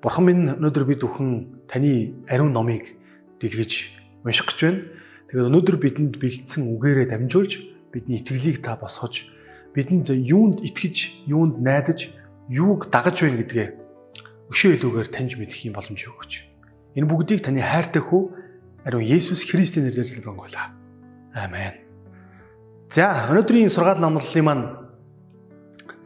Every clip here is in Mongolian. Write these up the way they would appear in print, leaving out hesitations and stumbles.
Бурхан минь, өнөөдөр бид бүхэн таны ариун номыг дэлгэж унших гэж байна. Тэгээд өнөөдөр бидэнд бэлдсэн үгээрээ дамжуулж бидний итгэлийг та босгож, бидэнд юунд итгэж, юунд найдаж, юуг дагаж байна гэдгээ өшөө илүүгээр таньж мэдэх юм боломж өгөөч. Энэ бүгдийг таны хайртай хүү ариун Есүс Христийн нэрээр залбирanгуйлаа. Амен. За, өнөөдрийн сургаал номлолын маань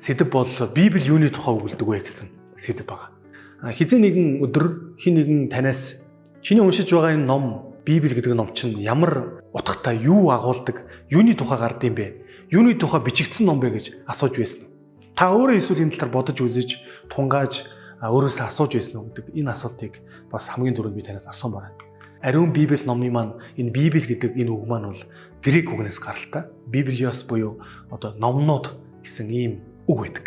сэдэв бол Библи юуны тухай өгүүлдэг вэ гэсэн сэдэв байна. Хэзээ нэгэн өдөр хэн нэгэн танаас чиний уншиж байгаа энэ ном Библи гэдэг ном чинь ямар утгатай, юу агуулдаг, юуны тухай гард юм бэ? Юуны тухай бичигдсэн ном бэ гэж асууж байсан. Та өөрөө эсвэл энэ талаар бодож үзэж, тунгааж өөрөөсөө асууж байсан уу гэдэг энэ асуултыг бас хамгийн түрүүнд би танаас асуумаар байна. Ариун Библи номны маань энэ Библи гэдэг энэ үг маань бол грек үгнээс гаралтай. Библиос буюу одоо номнууд гэсэн ийм үг байдаг.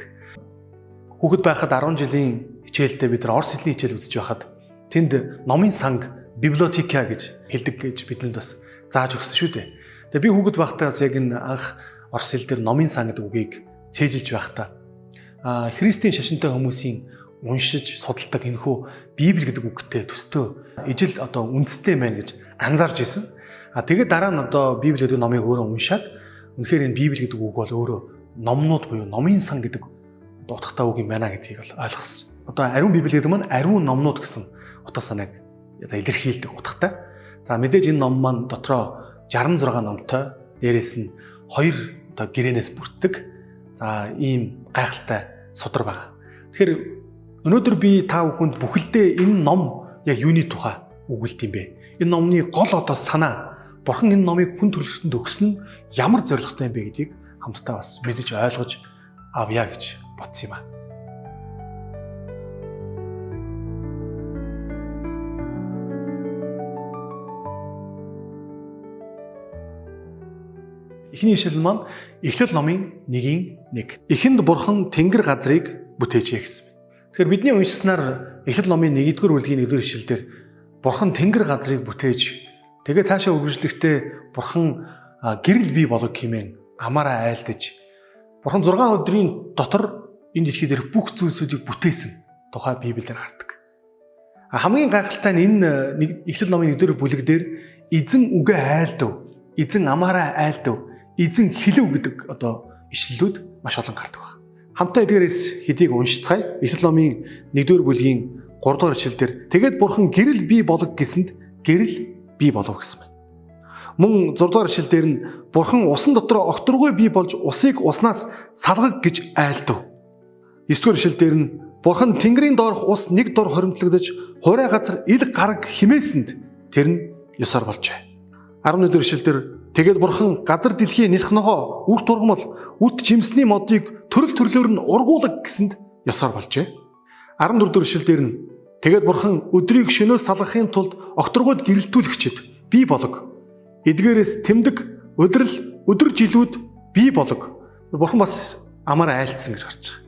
Хүүхэд байхад 10 жилийн хичээлдээ бид нар орос хэлний хичээл үзэж байхад тэнд номын санг библиотека гэж хэлдэг гэж бидэнд бас зааж өгсөн шүү дээ. Тэгээ би хүүхэд байхдаа бас яг энэ анх орос хэл дээр номын сан гэдэг үгийг цээжилж байхдаа Христийн шашинтай хүмүүсийн уншиж судалдаг энэхүү Библи гэдэг үгтэй төстөө ижил одоо үндэстэй байна гэж анзаарч байсан. Тэгээд дараа нь одоо Библи гэдэг номыг өөрөө уншаад үнэхээр энэ Библи гэдэг үг бол өөрөө номнууд буюу номын сан гэдэг одоо утгатай үг юм байна гэдгийг бол ойлгосон. Одоо ариун Библи гэдэг маань ариун номнууд гэсэн утга санааг одоо илэрхийлдэг утгатай. За, мэдээж энэ ном маань дотроо 66 номтой, дээрээс нь 2 одоо гэрээнээс бүрддэг. За, ийм гайхалтай судар байгаа. Тэгэхээр өнөөдөр би та бүхэнд бүхэлдээ энэ ном яг юуны тухай өгүүлт юм бэ? Энэ номны гол одоо санаа, Бурхан энэ номыг хүн төрөлхтөнд өгсөн нь ямар зорилготой юм бэ гэдгийг хамтдаа бас мэдэж ойлгож авъя гэж бодсон юм аа. Эхний ишлэл маань Эхлэл номын 1-1. Эхэнд Бурхан тэнгэр газрыг бүтээжээ гэсэн. Тэгэхээр бидний уншсанаар Эхлэл номын 1-р бүлгийн 1-р ишлэл дээр Бурхан тэнгэр газрыг бүтээж, тэгээ цаашаа үргэлжлэхдээ Бурхан гэрэл бий болог хэмээн амаараа айлдаж, Бурхан 6 өдрийн дотор энэ дэлхий дээр бүх зүйлсүүдийг бүтээсэн тухай Библиэр гардаг. Хамгийн гайхалтай нь энэ Эхлэл номын 1-р бүлэг дээр эзэн үгээ айлдав, эзэн амаараа айлдав, эзэн хэлэв гэдэг одоо ишлэлүүд маш олон гардаг байна. Хамтаа эдгээрээс хэдийг уншицгаая. Эхлэл номын 1-р бүлгийн 3-р ишлэл дээр тэгээд Бурхан гэрэл бий болог гэсэнд гэрэл бий болов гэсэн байна. Мөн 6-р ишлэл дээр нь Бурхан усан дотор огторгуй бий болж усыг уснаас салгаг гэж айлдав. 9-р ишлэл дээр нь Бурхан тэнгэрийн доорх ус нэг дор хоримтлагдаж хурай газар ил гараг химээсэнд тэр нь ёсоор болжээ. 11-р ишлэл дээр тэгээд Бурхан газар дэлхийн нэлх ногоо, үр тургамал, үт жимсний модыг төрөл төрлөөр нь ургуулаг гэсэнд ёсоор болжээ. 14-р ишлэл дээр нь тэгээд Бурхан өдрийг шөнөөс салгахын тулд огторгойд гэрэлтүүлэгчид бий болог. Эдгээрээс тэмдэг, улирал, өдөр жилүүд бий болог. Бурхан бас амаараа айлтсан гэж гарч байгаа.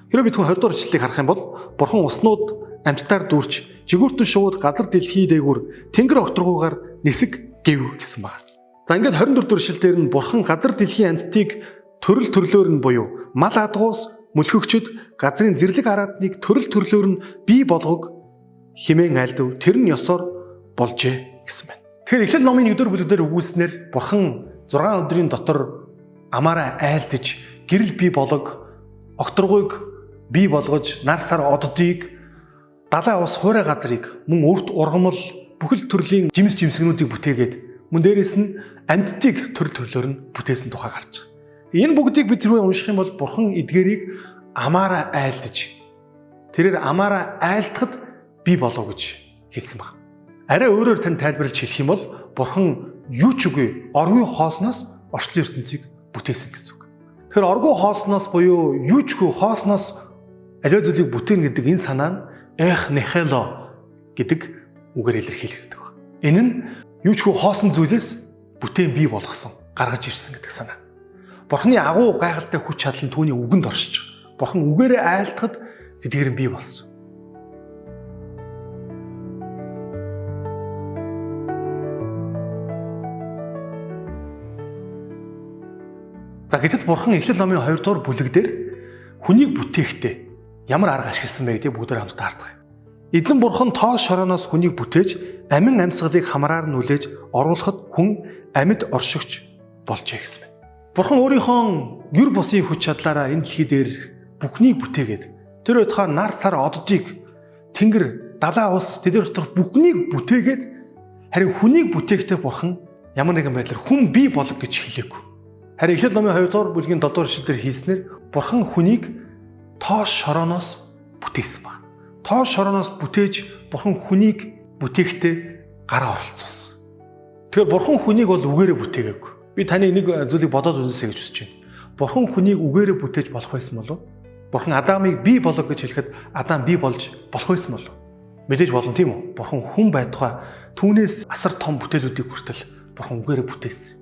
Хэрэв бид хүн 20 дугаар ишлэлийг харах юм бол Бурхан уснууд амьтдаар дүүрч, жигүүртэн шувууд газар дэлхий дээгүүр тэнгэр огторгойгаар нисэг гэв гэсэн байна. За, ингээд 24 дугаар ишлэл дээр нь Бурхан газар дэлхийн амьтдыг төрөл төрлөөр нь буюу мал адгуус, мөлхөгчд, газрын зэрлэг араатныг төрөл төрлөөр нь бий болгог химээн айлдав. Тэр нь ёсоор болжээ гэсэн байна. Тэгэхээр Эхлэл номын 1-р бүлэг дээр өгүүлснээр Бурхан 6 өдрийн дотор амаараа айлдаж, гэрэл бий болог, огторгуйг бий болгож, нар сар оддыг, далайн ус хуурай газрыг, мөн өрт ургамал, бүхэл төрлийн жимс жимсгнүүдийг бүтээгээд, мөн дээрэс нь амьтдыг төрөл төрлөөр нь бүтээсэн тухай гарч байгаа. Энэ бүгдийг бид түрүү унших юм бол Бурхан эдгээрийг амаараа айлдаж, тэрээр амаараа айлтахад бий болов гэж хэлсэн баг. Арай өөрөөр тань тайлбарлаж хэлэх юм бол Бурхан юу ч үгүй оргүй хоосноос орчлон ертөнцийг бүтээсэн гэсэн үг. Тэгэхээр оргүй хоосноос буюу юу ч үгүй хоосноос аливаа зүйлийг бүтээн гэдэг энэ санаа нь эх нехело гэдэг үгээр илэрхийлэгддэг байна. Энэ нь юу ч үгүй хоосон зүйлээс бүтээн бий болгосон, гаргаж ирсэн гэдэг санаа. Бурхны агуу гайхалтай хүч чадал нь түүний үгэнд оршиж байгаа. Бурхан үгээрээ айлтахад тэдгээр нь бий болсон. За, гэтэл Бурхан Эхлэл номын 2 дугаар бүлэг дээр хүнийг бүтээхдээ ямар арга ашигласан бэ гэдгийг бүгдээр хамтдаа харцгаая. Эзэн бурхан тоос шорооноос хүнийг бүтээж амин амьсгалыг хамраар нь үлээж оруулахад хүн амьд оршигч болжээ гэсэн байна. Бурхан өөрийнхөө юр бусын хүч чадлаараа энэ дэлхий дээр бүхнийг бүтээгээд тэр байтугай нар сар оддыг тэнгэр далайн ус тэдгээр доторх бүхнийг бүтээгээд харин хүнийг бүтээхдээ бурхан ямар нэгэн байдлаар хүн бий болго гэж хэлээгүй. Харин Эхлэл номын 2 дугаар бүлгийн 7 дугаар ишлэл дээр хэлснээр бурхан хүнийг тоос шорооноос бүтээсэн баг. Тоос шорооноос бүтээж бурхан хүнийг бүтээхдээ гараа оролцуулсан. Тэгэхээр бурхан хүнийг бол үгээрээ бүтээгээгүй. Би таны нэг зүйлийг бодоод үзээсэй гэж хүсэж байна. Бурхан хүнийг үгээрээ бүтээж болох байсан болов уу? Бурхан Адамыг бий болго гэж хэлэхэд Адам бий болж болох байсан болов уу? Мэдээж болно тийм үү? Бурхан хүн байтугай түүнээс асар том бүтээлүүдийг хүртэл бурхан үгээрээ бүтээсэн.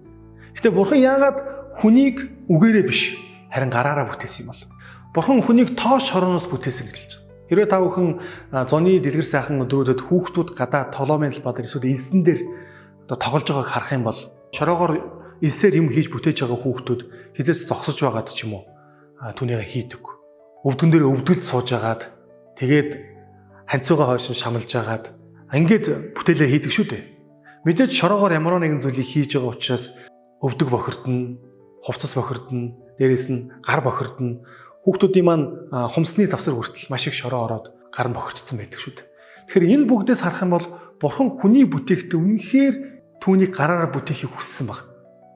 Гэтэ бурхан яагаад хүнийг үгээрээ биш харин гараараа бүтээсэн юм бол? Бурхан хүнийг тоос шорооноос бүтээсэн гэж хэлж байгаа. Хэрвээ та бүхэн зуны дэлгэр сайхан өдрүүдэд хүүхдүүд гадаа толомын талбай дээр эсвэл элсэн дээр одоо тоглож байгааг харах юм бол шороогоор элсээр юм хийж бүтээж байгаа хүүхдүүд хизээч зогсож байгаад ч юм уу түүнийгээ хийдэг. Өвдгөн дээр өвдөлд сууж агаад тэгээд ханцуугаа хойш нь шамлж агаад ингээд бүтээлээ хийдэг шүү дээ. Мэдээж шороогоор ямар нэгэн зүйлийг хийж байгаа учраас өвдөг бохирдно, хувцас бохирдно, дээрээс нь гар бохирдно. Хүүхдүүдийн маань хумсны завсар хүртэл маш их шороо ороод гар нь бохирдсон байдаг шүү дээ. Тэгэхээр энэ бүгдээс харах юм бол бурхан хүний бүтээхдээ үнэхээр түүнийг гараараа бүтээхийг хүссэн баг.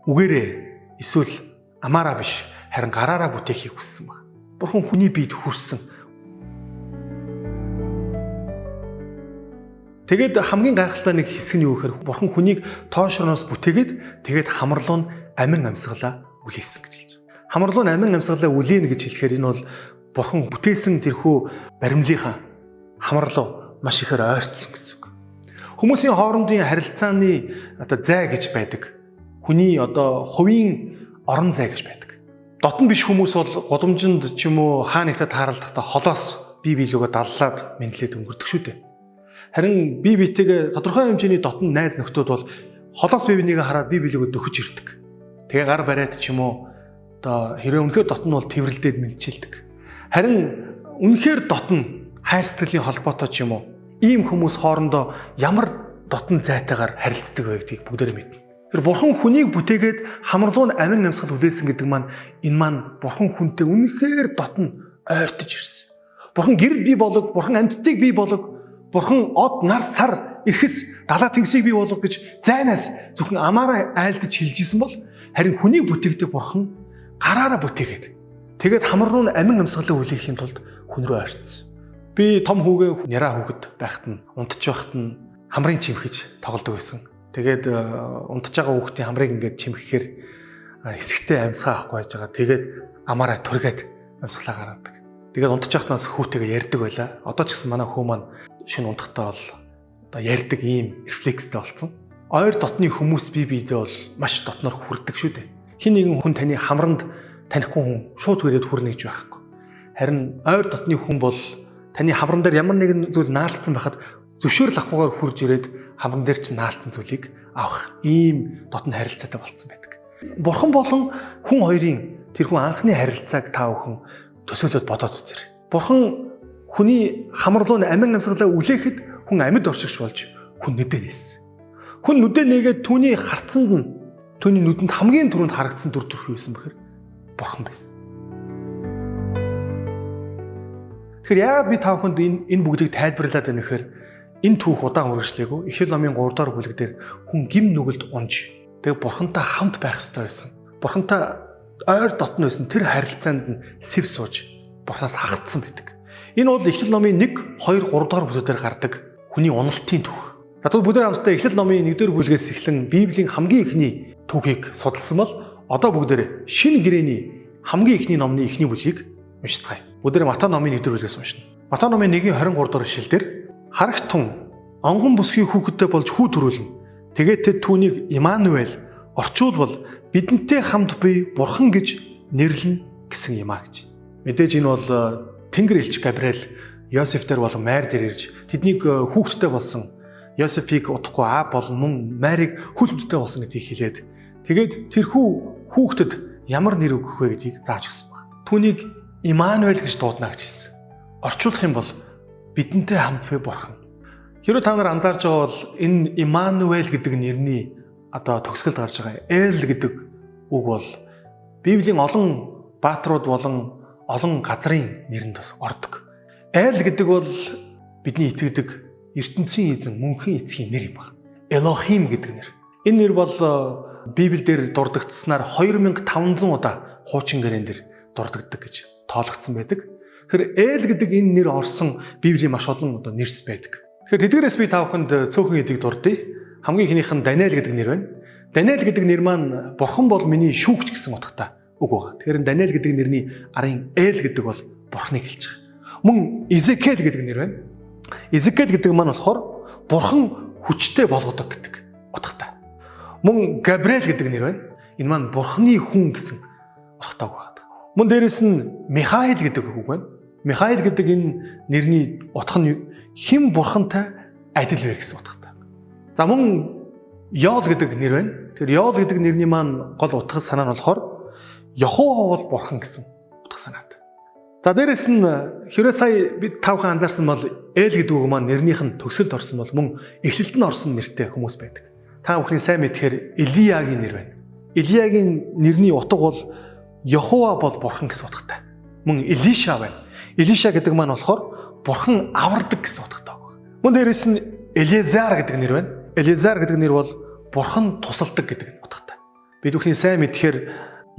Үгээрээ эсвэл амаараа биш харин гараараа бүтээхийг хүссэн баг. Бурхан хүний биед хүрсэн. Тэгээд хамгийн гайхалтай нэг хэсэг нь юу гэхээр бурхан хүнийг тоошроноос бүтээгээд тэгээд хамарлуу нь амин амьсгалаа үлээсэн гэж хэлж байгаа. Хамарлуу нь амин амьсгалаа үлээнэ гэж хэлэхээр энэ бол бурхан бүтээсэн тэрхүү баримлынхаа хамарлуу маш ихээр ойртсон гэсэн үг. Хүмүүсийн хоорондын харилцааны одоо зай гэж байдаг. Хүний одоо хувийн орон зай гэж байдаг. Дотн биш хүмүүс бол гудамжинд ч юм уу хаа нэгтээ тааралдахдаа холоос бие биелүүгээ даллаад мэдлээд өнгөрдөг шүү дээ. Харин бие биетэйгээ тодорхой хэмжээний дотн найз нөхдүүд бол холоос бие бинийгээ хараад бие биелүүгээ дөхөж ирдэг. Тэгээ гар бариад ч юм уу одоо хэрвээ үнэхээр дотн бол тэрвэрлдээд мэдчилдэг. Харин үнэхээр дотн хайр сэтгэлийн холбоотой ч юм уу ийм хүмүүс хоорондоо ямар дотн зайтайгаар харилцдаг вэ гэдгийг бүгдээр мэднэ. Тэр бурхан хүнийг бүтээгээд хамарлуу нь амин амьсгал үлээсэн гэдэг маань энэ маань бурхан хүнтэй үнэхээр дотн ойртож ирсэн. Бурхан гэр бий болог, бурхан амьтдыг бий болог, бурхан од нар сар эрхэс далаа тэнгисийг бий болго гэж зайнаас зөвхөн амаараа айлдаж хэлж исэн бол харин хүнийг бүтээхдээ бурхан гараараа бүтээгээд тэгээд хамар руу амин амьсгалаа үлээхийн тулд хүн рүү ойртсон. Би том хүүгээ няраа хүүхэд байхад нь унтж байхад нь хамрын чимхэж тоглодог байсан. Тэгээд унтж байгаа хүүхдийн хамрыг ингээд чимхэхээр хэсэгтээ амьсгаа авахгүй байж байгаа. Тэгээд амаараа түргээд амьсгалаа гаргадаг. Тэгээд унтж байхнаас хүүтэйгээ ярьдаг байлаа. Одоо ч гэсэн манай хүү маань шинэ унтахтаа бол одоо ярьдаг ийм рефлекстэй болсон. Ойр дотны хүмүүс бие биедээ бол маш дотноор хүрдэг шүү дээ. Хин нэгэн хүн таны хамранд танихгүй хүн шууд хүрээд хүрнэ гэж байхгүй. Харин ойр дотны хүн бол таны хамран дээр ямар нэгэн зүйл наалдсан байхад зөвшөөрөл авахгүйгээр хурж ирээд хамран дээр чинь наалтан зүйлийг авах ийм дотн харилцаатай болцсон байдаг. Бурхан болон хүн хоёрын тэрхүү анхны харилцааг та бүхэн төсөөлөд бодоод үзээрэй. Бурхан хүний хамарлуу нь амин амьсгалаа үлээхэд хүн амьд оршигч болж хүн нүдэ нээсэн. Хүн нүдэ нээгээд түүний харцанд нь түүний нүдэнд хамгийн түрүүнд харагдсан дүр төрх юу байсан бэхэр бурхан байсан. Тэгэхээр яагаад би та бүхэнд энэ бүгдийг тайлбарлаад байна гэхээр энэ түүх удаан үргэлжлээгүй. Эхлэл номын 3 дугаар бүлэг дээр хүн гим нүгэлд унж тэгээ бурхантай хамт байх ёстой байсан. Бурхантай ойр дотн байсан тэр харилцаанд нь сэв сууж бурханаас хагацсан байдаг. Энэ бол Эхлэл номын 1, 2, 3 дугаар бүлгээр гардаг хүний уналтын түүх. За тэгвэл бүгд хамтдаа Эхлэл номын 1 дугаар бүлгээс эхлэн Библийн хамгийн эхний түүхийг судалсан бол одоо бүгдээр шинэ гэрээний хамгийн эхний номны эхний бүлгийг уншицгаая. Бүгдээр Матай номын 1 дугаар бүлгээс уншина. Матай номын 1-ийн 23 дугаар ишлэл дээр харагт тун онгон бүсгүй хүүхэдтэй болж хүү төрүүлнэ. Тэгээд тэд түүнийг Имануэль орчуулбал бидэнтэй хамт бий бурхан гэж нэрлэнэ гэсэн юм а гэж. Мэдээж энэ бол Тэнгэр элч Габриэл Йосеф дээр болон Майр дээр ирж тэднийг хүүхэдтэй болсон Йосефийг удахгүй аа болон мөн Майрыг хөл хөндтэй болсон гэдгийг хэлээд тэгээд тэрхүү хүүхдэд ямар нэр өгөх вэ гэдгийг зааж өгсөн баг. Түүнийг Имануэль гэж дуудана гэж хэлсэн. Орчуулах юм бол Бидэнтэй хамт буй Бурхан. Хэрвээ та нар анзаарч байгаа бол энэ Иммануэль гэдэг нэрний одоо төгсгөлд гарч байгаа Эл гэдэг үг бол Библийн олон бааtruуд болон олон газрын нэрэнд бас ордог. Эл гэдэг бол бидний итгэдэг ертөнцийн эзэн, мөнхийн эцгийн нэр юм байна. Элохим гэдэг нэр. Энэ нэр бол Библиэлд дурддагцсанаар 2500 удаа хуучин гэрээн дээр дурддагдаг гэж тоологдсон байдаг. Тэгэхээр Эл гэдэг энэ нэр орсон Библийн маш олон одоо нэрс байдаг. Тэгэхээр тэдгээрээс би та бүхэнд цөөхөн эдийг дурдъя. Хамгийн эхнийх нь Даниэл гэдэг нэр байна. Даниэл гэдэг нэр маань Бурхан бол миний шүүгч гэсэн утгатай үг байгаа. Тэгэхээр Даниэл гэдэг нэрний арын Эл гэдэг бол Бурханыг хэлж байгаа. Мөн Изекэл гэдэг нэр байна. Изекэл гэдэг маань болохоор Бурхан хүчтэй болгодог гэдэг утгатай. Мөн Габриэл гэдэг нэр байна. Энэ маань Бурханы хүн гэсэн утгатай үг байна. Мөн дээрэс нь Михаил гэдэг үг байна. Михаил гэдэг энэ нэрний утга нь хэн бурхантай адил вэ гэсэн утгатай. За мөн Йоол гэдэг нэр байна. Тэр Йоол гэдэг нэрний маань гол утга санаа нь болохоор Йохова бол бурхан гэсэн утга санаатай. За дээрэс нь хэрвээ сая бид тавхан анзаарсан бол Эл гэдэг үг маань нэрнийх нь төгсөлд орсон бол мөн эхлэлд нь орсон нэртэй хүмүүс байдаг. Та бүхний сайн мэдэхээр Илиягийн нэр байна. Илиягийн нэрний утга бол Йохова бол бурхан гэсэн утгатай. Мөн Илиша байна. Илиша гэдэг маань болохоор бурхан авардаг гэсэн утгатай үг. Мөн дээрэс нь Элизар гэдэг нэр байна. Элизар гэдэг нэр бол бурхан тусалдаг гэдэг утгатай. Бид бүхний сайн мэдэхээр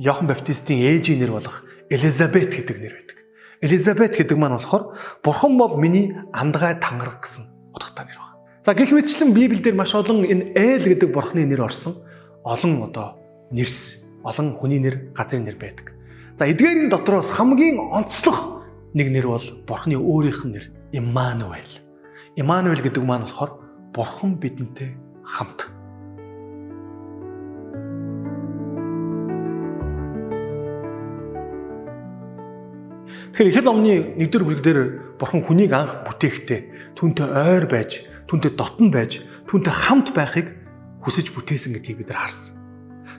Иохан Баптистийн ээжийн нэр болох Элизабет гэдэг нэр байдаг. Элизабет гэдэг маань болохоор бурхан бол миний андгай тангараг гэсэн утгатай нэр байна. За гэх мэтчлэн Библиэлд маш олон энэ Эл гэдэг бурханы нэр орсон олон одоо нэрс, олон хүний нэр, газрын нэр байдаг. За эдгээрийн дотроос хамгийн онцлог нэг нэр бол Бурхны өөрийнх нь нэр Иммануэль. Иммануэль гэдэг маань болохоор Бурхан бидэнтэй хамт. Тэгэхээр Эхлэл номны 1-р бүлэг дээр Бурхан хүнийг анх бүтээхдээ түүнтэй ойр байж, түүнтэй дотн байж, түүнтэй хамт байхыг хүсэж бүтээсэн гэдгийг бид нар харсан.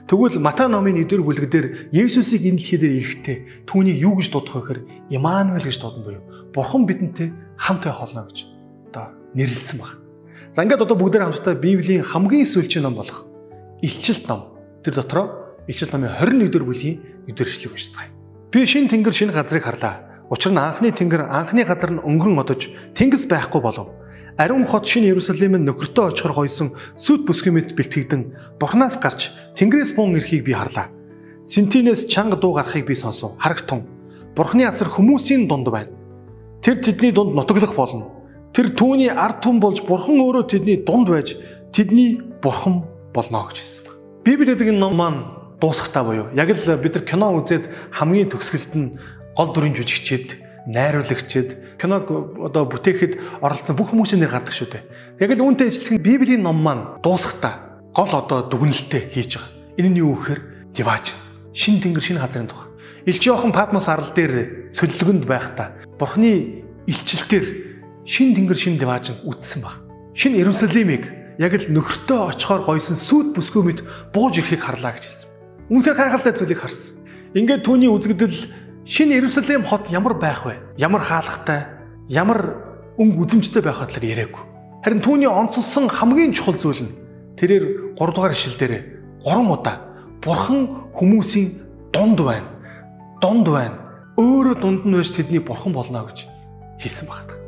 Тэгвэл Матай номын 1-р бүлэг дээр Есүсийг энэ дэлхий дээр ирэхдээ түүнийг юу гэж дуудах вэ гэхээр Иммануэль гэж дуудана буюу Бурхан бидэнтэй хамт байх болно гэж одоо нэрлэсэн баг. За ингээд одоо бүгдээр хамтдаа Библийн хамгийн сүүлчийн ном болох Илчилт ном. Тэр дотроо Илчилт номын 21-р бүлгийн 1-р ишлэгийг уншицгаая. Би шинэ тэнгэр шинэ газрыг харлаа. Учир нь анхны тэнгэр анхны газар нь өнгөрөн одож тэнгис байхгүй болов. Ариун хот шинэ Иерусалим нь нөхөртөө очихор хойсон сүд бүсгүй мэт бэлтгэгдэн Бурханаас гарч Тэнгэрээс бун ирэхийг би харлаа. Синтинээс чанга дуу гарахыг би сонсов. Харагтун. Бурханы асар хүмүүсийн дунд байна. Тэр тэдний дунд нутаглах болно. Тэр түүний ард түмэн болж Бурхан өөрөө тэдний дунд байж тэдний Бурхан болно гэж хэлсэн байна. Библи гэдэг энэ ном маань дуусахтаа буюу яг л бид нар кино үзээд хамгийн төгсгөлд нь гол дүрийн жүжигчид, найруулагчид, киног одоо бүтээхэд оролцсон бүх хүмүүсийн нэр гардаг шүү дээ. Яг л үүнтэй ижилхэн Библийн ном маань дуусахтаа гол одоо дүгнэлтээ хийж байгаа. Энэ нь юу гэхээр Диваж шинэ тэнгэр шинэ газрын тухай. Элч Иохан Патмос арал дээр цөллөгөнд байхдаа Бурхны илчилтээр шинэ тэнгэр шинэ Диважин үтсэн баг. Шинэ Иерусалимыг яг л нөхөртөө очихоор гойсон сүд бүсгүй мэт бууж ирэхийг харлаа гэж хэлсэн. Үнэхээр гайхалтай зүйлийг харсан. Ингээд түүний үзэгдэл шинэ Иерусалим хот ямар байх вэ? Ямар хаалгатай, ямар өнгө үзэмжтэй байх талаар яриаггүй. Харин түүний онцлсон хамгийн чухал зүйл нь тэрээр 3 дугаар ишлэл дээр 3 удаа Бурхан хүмүүсийн дунд байна. Дунд байна. Өөрөө дунд нь байж тэдний бурхан болно гэж хэлсэн байна.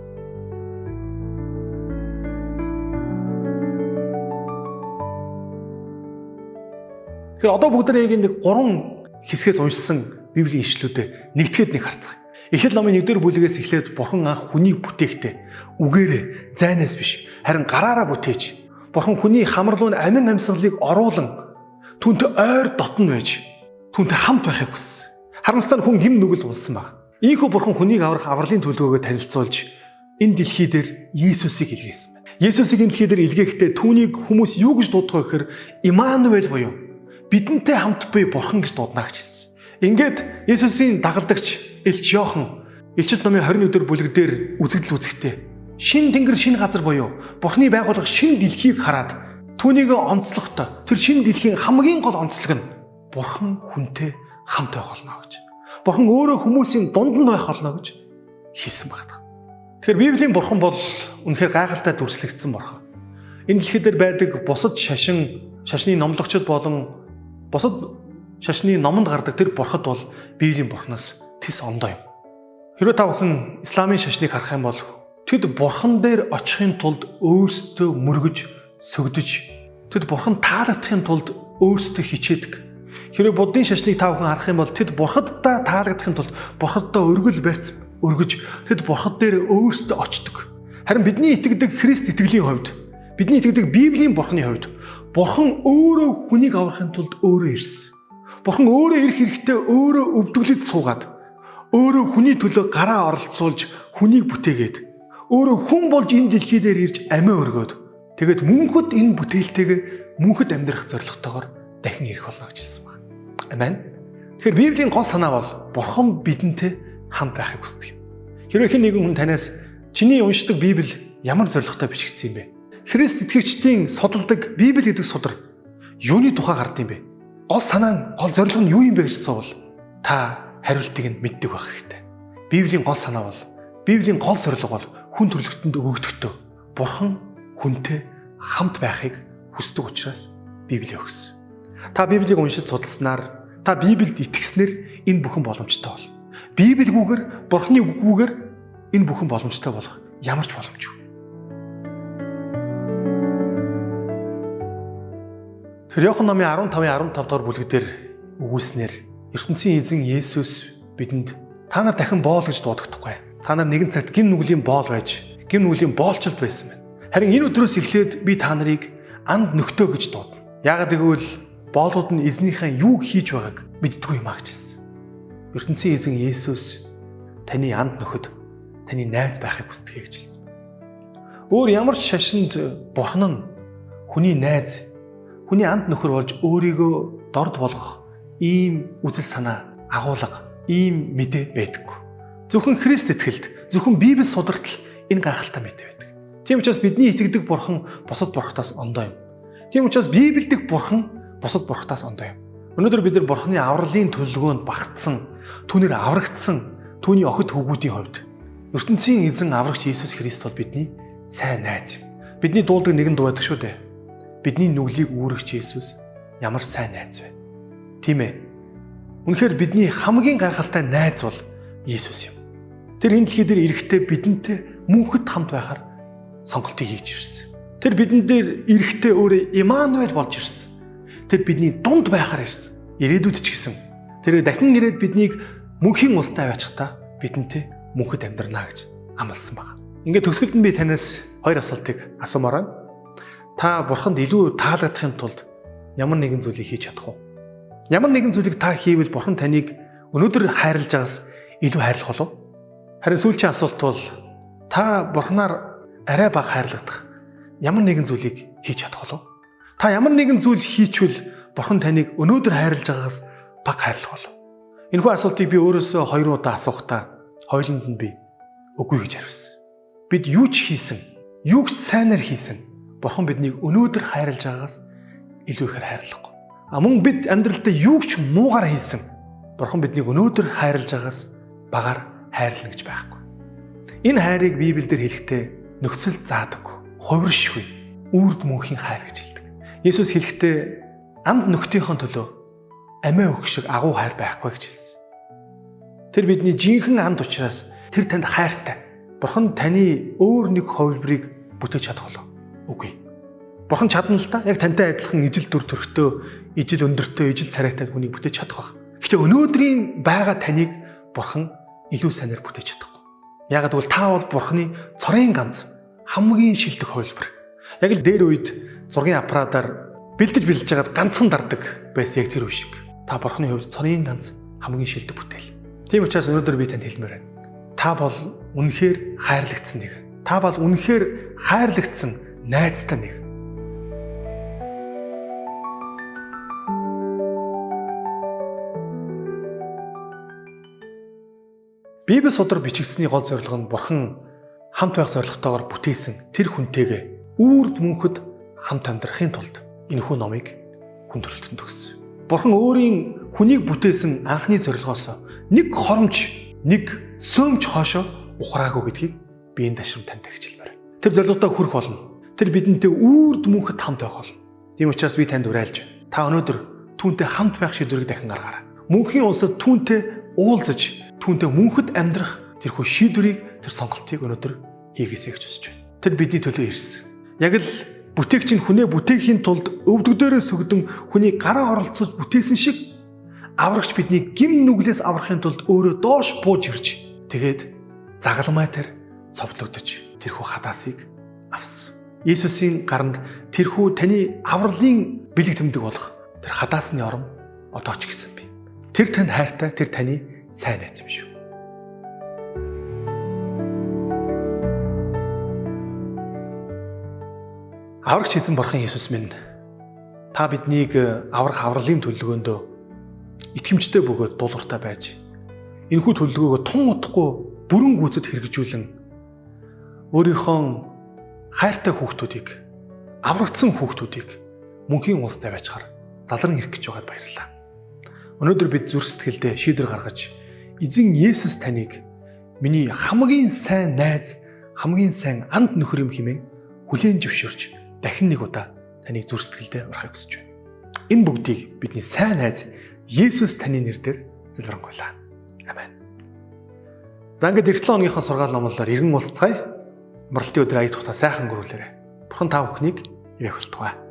Тэгэхээр одоо бүгд нэг энэ 3 хэсгээс уншсан Библийн ишлүүдээ нэгтгэхэд нэг харцгаая. Эхлэл номын 1-р бүлгээс эхлээд Бурхан анх хүнийг бүтээхдээ үгээрээ зайнаас биш харин гараараа бүтээж Бурхан хүний хамар руу амин амьсгалыг оруулан түүнтэй ойр дотн байж түүнтэй хамт байхыг хүссэн. Харамсалтай нь хүн гим нүгэл унсан баг. Ийхүү Бурхан хүнийг аврах авралын төлөвөөгөө танилцуулж энэ дэлхий дээр Есүсийг илгээсэн байна. Есүсийг энэ дэлхий дээр илгээхдээ түүнийг хүмүүс юу гэж дуудах вэ гэхээр Иммануэль буюу бидэнтэй хамт буй Бурхан гэж дуудана гэж хэлсэн. Ингээд Есүсийн дагалдагч Элч Иохан Илчил номын 21-р бүлэг дээр үзэгдэл үзэхдээ шинэ тэнгэр шинэ газар буюу Бурхны байгуулах шинэ дэлхийг хараад түүнийг онцлохдоо тэр шинэ дэлхийн хамгийн гол онцлог нь Бурхан хүнтэй хамт байх болно гэж. Бурхан өөрөө хүмүүсийн дунд нь байх болно гэж хэлсэн байна. Тэгэхээр Библийн бурхан бол үнэхээр гайхалтай дүрслэгдсэн бурхан. Энэ дэлхий дээр байдаг бусад шашин, шашны номлогчид болон бусад шашны номонд гардаг тэр бурхад бол Библийн бурханаас тэс ондоо юм. Хэрвээ та бүхэн исламын шашныг харах юм бол тэд бурхан дээр очихын тулд өөрсдөө мөргөж, сөгдөж, тэд бурхан таалагдахын тулд өөрсдөө хичээдэг. Хэрвээ буддын шашныг та бүхэн харах юм бол тэд бурхаддаа таалагдахын тулд бурхаддаа өргөл барьц өргөж, тэд бурхад дээр өөрсдөө очдог. Харин бидний итгэдэг Христ итгэлийн хувьд, бидний итгэдэг Библийн бурханы хувьд бурхан өөрөө хүнийг аврахын тулд өөрөө ирсэн. Бурхан өөрөө ирэх хэрэгтэй өөрөө өвдөглөж суугаад, өөрөө хүний төлөө гараа оролцуулж хүнийг бүтээгээд, өөрөө хүн болж энэ дэлхий дээр ирж амиа өргөөд, тэгээд мөнхөд энэ бүтээлтэйгээ мөнхөд амьдрах зорилготойгоор дахин ирэх болно гэж хэлсэн байна. Амен. Тэгэхээр Библийн гол санаа бол бурхан бидэнтэй хамт байхыг хүсдэг юм. Хэрвээ хэн нэгэн хүн танаас чиний уншдаг Библи ямар зорилготой бичигдсэн юм бэ? Христ итгэгчдийн судалдаг Библи гэдэг судар юуны тухай гард юм бэ? Гол санаа нь, гол зорилго нь юу юм бэ гэж асуувал та хариултыг нь мэддэг байх хэрэгтэй. Библийн гол санаа бол, Библийн гол зорилго бол хүн төрөлхтөнд өгөгдөхдөө бурхан хүнтэй хамт байхыг хүсдэг учраас Библийг өгсөн. Та Библийг уншиж судалснаар, та Библиэд итгэснээр энэ бүхэн боломжтой болно. Библигүүгээр, Бурхны үггүүгээр энэ бүхэн боломжтой болох ямар ч боломжгүй. Тэр Иохан номын 15-ын 15 дугаар бүлэг дээр өгүүлснээр ертөнцийн эзэн Есүс бидэнд та нар дахин боол гэж дуудагдахгүй. Та нар нэгэн цагт гим нүглийн боол байж, гим нүглийн боолчлолд байсан байна. Харин энэ өдрөөс эхлээд би та нарыг анд нөхдөө гэж дуудана. Яагаад гэвэл боолууд нь эзнийхээ юу хийж байгааг мэддэггүй юм а гэж хэлсэн. Ертөнцийн эзэн Есүс таны анд нөхөд, таны найз байхыг хүсдэг гэж хэлсэн. Өөр ямар ч шашинд бурхан нь хүний найз, хүний анд нөхөр болж өөрийгөө дорд болгох ийм үзэл санаа, агуулга, ийм мэдээ байдаггүй. Зөвхөн Христ итгэлд, зөвхөн Библи сударт л энэ гайхалтай мэдээ байдаг. Тийм учраас бидний итгэдэг бурхан бусад бурхтаас ондоо юм. Тийм учраас Библиэд бурхан бусад бурхтаас ондоо юм. Өнөөдөр бид нар бурханы авралын төлөвлөгөөнд багтсан, түүнээр аврагдсан түүний охид хөвгүүдийн хувьд ертөнцийн эзэн аврагч Иесус Христ бол бидний сайн найз юм. Бидний дуулдаг нэгэн дуу байдаг шүү дээ. Бидний нүглийг үүрэгч Иесус ямар сайн найз вэ? Тийм ээ. Үнэхээр бидний хамгийн гайхалтай найз бол Иесус юм. Тэр энэ дэлхий дээр ирэхдээ бидэнтэй мөнхөд хамт байхаар сонголтыг хийж ирсэн. Тэр бидэн дээр ирэхдээ өөрөө Иммануэль болж ирсэн. Тэр бидний дунд байхаар ирсэн. Ирээдүйд ч гэсэн. Тэр дахин ирээд биднийг мөнхийн улстай аваачихтаа бидэнтэй мөнхөд амьдрна гэж амласан байна. Ингээд төгсгөлд нь би танаас хоёр асуултыг асуумаар байна. Та бурханд илүү таалагдахын тулд ямар нэгэн зүйлийг хийж чадах уу? Ямар нэгэн зүйлийг та хийвэл бурхан таныг өнөөдөр хайрлаж байгаас илүү хайрлах болов? Харин сүүлчийн асуулт бол та бурханаар арай бага хайрлагдах ямар нэгэн зүйлийг хийж чадах болов? Та ямар нэгэн зүйл хийчвэл бурхан таныг өнөөдөр хайрлаж байгаагаас бага хайрлах болов? Энэхүү асуултыг би өөрөөсөө хоёр удаа асуухдаа хоёуланд нь би үгүй гэж хариулсан. Бид юу ч хийсэн, юу ч сайнаар хийсэн бурхан биднийг өнөөдөр хайрлаж байгаагаас илүү ихээр хайрлахгүй. А мөн бид амьдралдаа юу ч муугаар хийсэн бурхан биднийг өнөөдөр хайрлаж байгаагаас багаар хайрлана гэж байхгүй. Энэ хайрыг Библиэлд хэлэхдээ нөхцөл заадаггүй, хувиршгүй, үрд мөнхийн хайр гэж хэлдэг. Есүс хэлэхдээ анд нөхдийнхөө төлөө амиа өгөх шиг агуу хайр байхгүй гэж хэлсэн. Тэр бидний жинхэнэ анд учраас тэр танд хайртай. Бурхан таны өөр нэг хувилбарыг бүтээж чадах болов? Үгүй. Бурхан чадна л да. Яг тантай адилхан ижил дүр төрхтөө, ижил өндөртөө, ижил царайтай хүнийг бүтээж чадах байх. Гэхдээ өнөөдрийн байгаа таныг Бурхан илүү сайнаар бүтээж чадахгүй. Яагаад гэвэл та бол Бурханы цорын ганц хамгийн шилдэг хувилбар. Яг л дээр үед зургийн аппаратаар бэлдэж бэлдэж хагаад ганцхан дардаг байсан яг тэр үе шиг. Та Бурханы хувьд цорын ганц хамгийн шилдэг бүтээл. Тийм учраас өнөөдөр би танд хэлмээр байна. Та бол үнэхээр хайрлагдсан нэг. Та бол үнэхээр хайрлагдсан найзтай нэг. Библи судар бичигдсэний гол зорилго нь Бурхан хамт байх зорилготойгоор бүтээсэн тэр хүнтэйгээ үрд мөнхөд хамт амьдрахын тулд энэхүү номыг хүн төрөлхтөнд өгсөн. Бурхан өөрийн хүнийг бүтээсэн анхны зорилгоос нэг хоромж, нэг сөөмж хоошо ухраагүй гэдгийг Би энэ ташрам танд тагчилмаар. Тэр зорилгодоо хүрэх болно. Тэр бидэнтэй үрд мөнхөд хамт байх болно. Тийм учраас би танд уриалж байна. Та өнөөдөр түүнтэй хамт байх шийдвэрийг дахин гаргаарай. Мөнхийн улсад түүнтэй уулзаж, түүнтэй мөнхөд амьдрах тэрхүү шийдвэрийг, тэр сонголтыг өнөөдөр хийгээсэй гэж хүсэж байна. Тэр бидний төлөө ирсэн. Яг л бүтээгч нь хүнээ бүтээхийн тулд өвдөгдөөрөө сөгдөн хүний гараа оролцуулж бүтээсэн шиг аврагч бидний гим нүглээс аврахын тулд өөрөө доош бууж ирж тэгээд загалмай тэр цовдлогдож тэрхүү хадаасыг авсан. Есүсийн гаранд тэрхүү таны авралын бэлэг тэмдэг болох тэр хадаасны ором одоо ч гэсэн бий. Тэр танд хайртай, тэр таны сайн найз юм шүү. Аврагч хийсэн Бурхан Есүс минь, та биднийг аврах авралын төлөвлөгөөндөө итгэмжтэй бөгөөд дуулууртай байж энэхүү төлөвлөгөөгөө тун удахгүй бүрэн гүйцэд хэрэгжүүлэн өөрийнхөө хайртай хүүхдүүдийг, аврагдсан хүүхдүүдийг мөнхийн улстай байчаар залран ирэх гэж байгаад баярлалаа. Өнөөдөр бид зүрх сэтгэлдээ шийдвэр гаргаж эзэн Есүс таныг миний хамгийн сайн найз, хамгийн сайн анд нөхөр юм хэмээн хүлээн зөвшөөрч дахин нэг удаа таныг зүрх сэтгэлдээ урахыг хүсэж байна. Энэ бүгдийг бидний сайн найз Есүс таны нэрээр залбирanгуйлаа. Амен. За ингээд эх 7 хоногийнхоо сургаал номлолоор иргэн уулзцгаая. Амралтын өдөр аяг тухтаа сайхан өнгөрүүлээрэй. Бурхан та бүхнийг ивээх болтугай.